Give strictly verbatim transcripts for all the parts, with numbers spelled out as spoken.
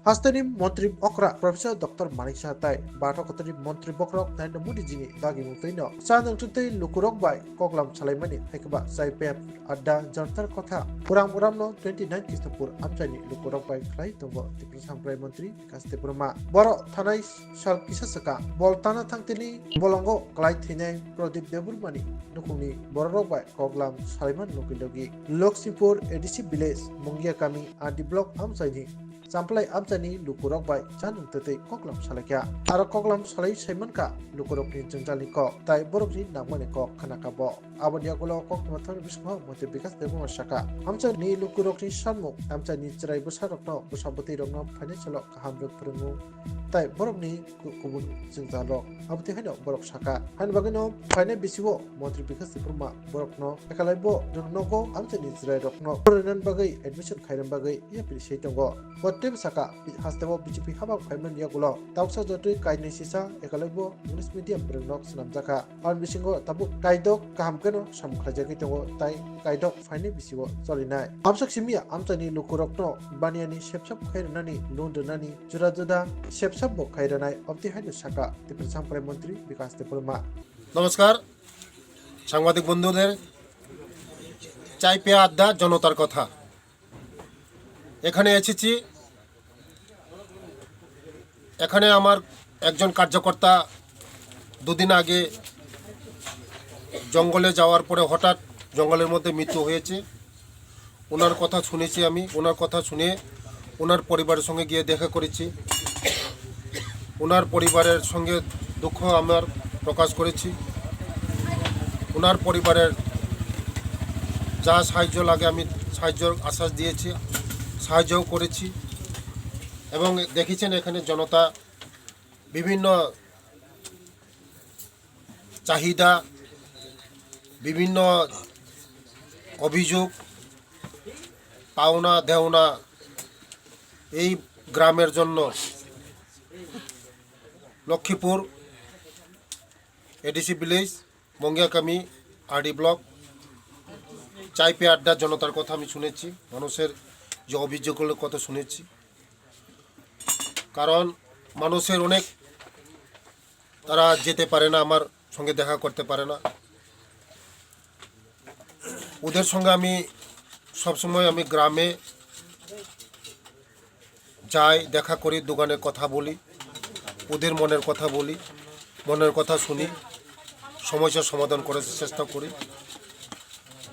Hasteni montri okra Professor Doctor Manik Saha tai Bharat Hatorni montri bokhorok Narendra Modi jini dagimung twi no cha nwngthwi tei lukurok bai koklam salaimani hai khe ba chai pep adda jantar kotha Uram Uram no twenty nine Kristapur amchaini lukurok bai khlai tongo Tripura Samprai Montri Bikas Debbarma. Borok thanai sal kisa swkang bol tana thangtini bolongo klai thwinai Pradip Debbarmani nukhungni bororok bai koklam salaiman logi logi Loksipur A D C village Mungia kami R D block amchaini Champlai amchaini lukurok bai cha nwngthwi tei koklam salaikha. Aro koklam salai saimankha lukurokni jwngjalni kok tai borokni nangmani kok khnakha bo. Aboni yagulo koktwma thani bisingho Montri Bikas Debbarma saka, amchaini lukurokni samung, amchaini chwrai bwsarokno, bwsa bwtwirokno phainaisalo kaham rwk phwrwngo tai borokni ku-, kubun jwngjalrok. Abotwi haino borok saka. Haini bagwino phainai bisio Montri Bikas Debbarma borokno ekalaibo nwng nogo amchaini chwrairokno phwrwngna bagwi admission khaina bagwi yapri sei tongo. Bo teibo saka, hasteo B J P habang phaimani yagulo tauksa jotwi kainwi sisa ekalaibo English medium phwrwngnok swnamjakha. Aboni bisingo tabuk kaidok kaham kheno samung khlaijagwi tongo, tai kaidok phainai bisio cholinai. Amsok simiya amchaini lukurokno baniyani sepsap khai rwnani, loan rwnani, juda juda sepsap bo khai rwnai, abotwi haino saka Tripura Samprai Montri Bikas Debbarma. নমস্কার সাংবাদিক বন্ধুদের। চাই পে আড্ডা জনতার কথা। এখানে এসেছি, এখানে আমার একজন কার্যকর্তা দুদিন আগে জঙ্গলে যাওয়ার পরে হঠাৎ জঙ্গলের মধ্যে মৃত্যু হয়েছে। ওনার কথা শুনেছি আমি, ওনার কথা শুনে ওনার পরিবারের সঙ্গে গিয়ে দেখা করেছি। ওনার পরিবারের সঙ্গে দুঃখ আমার প্রকাশ করেছি। ওনার পরিবারের যা সাহায্য লাগে আমি সাহায্যর আশ্বাস দিয়েছি, সাহায্যও করেছি। এবং দেখেছেন এখানে জনতা বিভিন্ন চাহিদা, বিভিন্ন অভিযোগ, পাওনা দেওনা এই গ্রামের জন্য লক্ষ্মীপুর এডিসি ভিলেজ, মঙ্গিয়াকামি আরডি ব্লক, চাইপে আড্ডা জনতার কথা আমি শুনেছি, মানুষের যে অভিযোগগুলোর কথা শুনেছি। কারণ মানুষের অনেক, তারা যেতে পারে না, আমার সঙ্গে দেখা করতে পারে না। ওদের সঙ্গে আমি সবসময় আমি গ্রামে যাই, দেখা করি, দোকানে কথা বলি, ওদের মনের কথা বলি, মনের কথা শুনি, সমস্যার সমাধান করার চেষ্টা করি।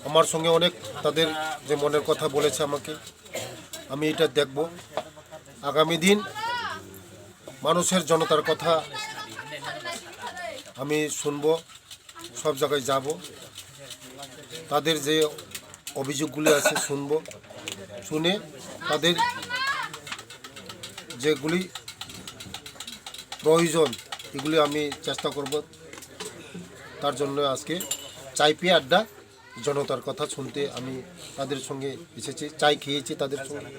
আমার সঙ্গে অনেক তাদের যে মনের কথা বলেছে আমাকে, আমি এটা দেখব। আগামী দিন মানুষের, জনতার কথা আমি শুনবো, সব জায়গায় যাব, তাদের যে অভিযোগগুলি আছে শুনবো, শুনে তাদের যেগুলি প্রয়োজন এগুলি আমি চেষ্টা করব। তার জন্য আজকে চাইপে আড্ডা জনতার কথা শুনতে আমি তাদের সঙ্গে এসেছি, চাই খেয়েছি তাদের সঙ্গে।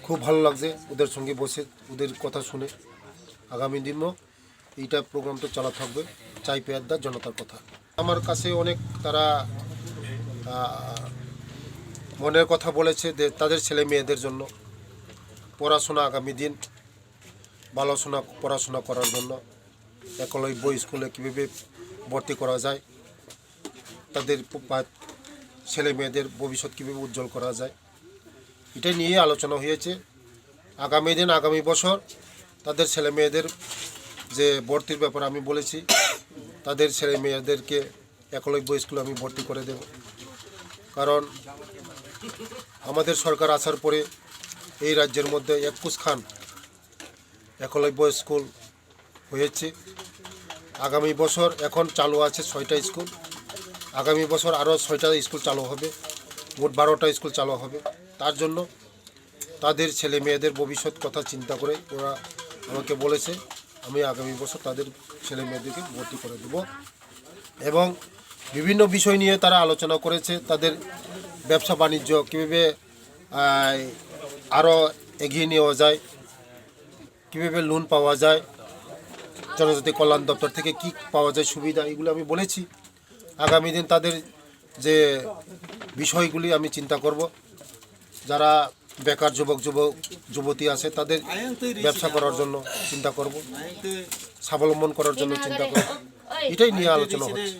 খুব ভালো লাগছে ওদের সঙ্গে বসে, ওদের কথা শুনে। আগামী দিনও এইটা প্রোগ্রাম তো চালা থাকবে, চাইপে আড্ডা জনতার কথা। আমার কাছে অনেক তারা, আহ, মনের কথা বলেছে যে তাদের ছেলে মেয়েদের জন্য পড়াশোনা, আগামী দিন ভালো শোনা, পড়াশোনা করার জন্য একলব্য স্কুলে কীভাবে ভর্তি করা যায়, তাদের প-, বা ছেলে মেয়েদের ভবিষ্যৎ কীভাবে উজ্জ্বল করা যায়, এটা নিয়েই আলোচনা হয়েছে। আগামী দিন, আগামী বছর তাদের ছেলে মেয়েদের যে ভর্তির ব্যাপারে আমি বলেছি, তাদের ছেলে মেয়েদেরকে একলব্য স্কুলে আমি ভর্তি করে দেব। কারণ আমাদের সরকার আসার পরে এই রাজ্যের মধ্যে একুশ খান একলব্য স্কুল হয়েছে। আগামী বছর, এখন চালু আছে ছয়টা স্কুল, আগামী বছর আরও ছয়টা স্কুল চালু হবে, মোট বারোটা স্কুল চালু হবে। তার জন্য তাদের ছেলে মেয়েদের ভবিষ্যৎ কথা চিন্তা করে ওরা আমাকে বলেছে, আমি আগামী বছর তাদের ছেলে মেয়েদেরকে ভর্তি করে দেব। এবং বিভিন্ন বিষয় নিয়ে তারা আলোচনা করেছে, তাদের ব্যবসা বাণিজ্য কীভাবে, আহ, আরও এগিয়ে নেওয়া যায়, কীভাবে লোন পাওয়া যায়, জনজাতি কল্যাণ দপ্তর থেকে কি পাওয়া যায় সুবিধা, এগুলো আমি বলেছি। আগামী দিন তাদের যে বিষয়গুলি আমি চিন্তা করব, যারা বেকার যুবক যুবক যুবতী আছে, তাদের ব্যবসা করার জন্য চিন্তা করব, স্বাবলম্বন করার জন্য চিন্তা করব, এটাই নিয়ে আলোচনা হচ্ছে।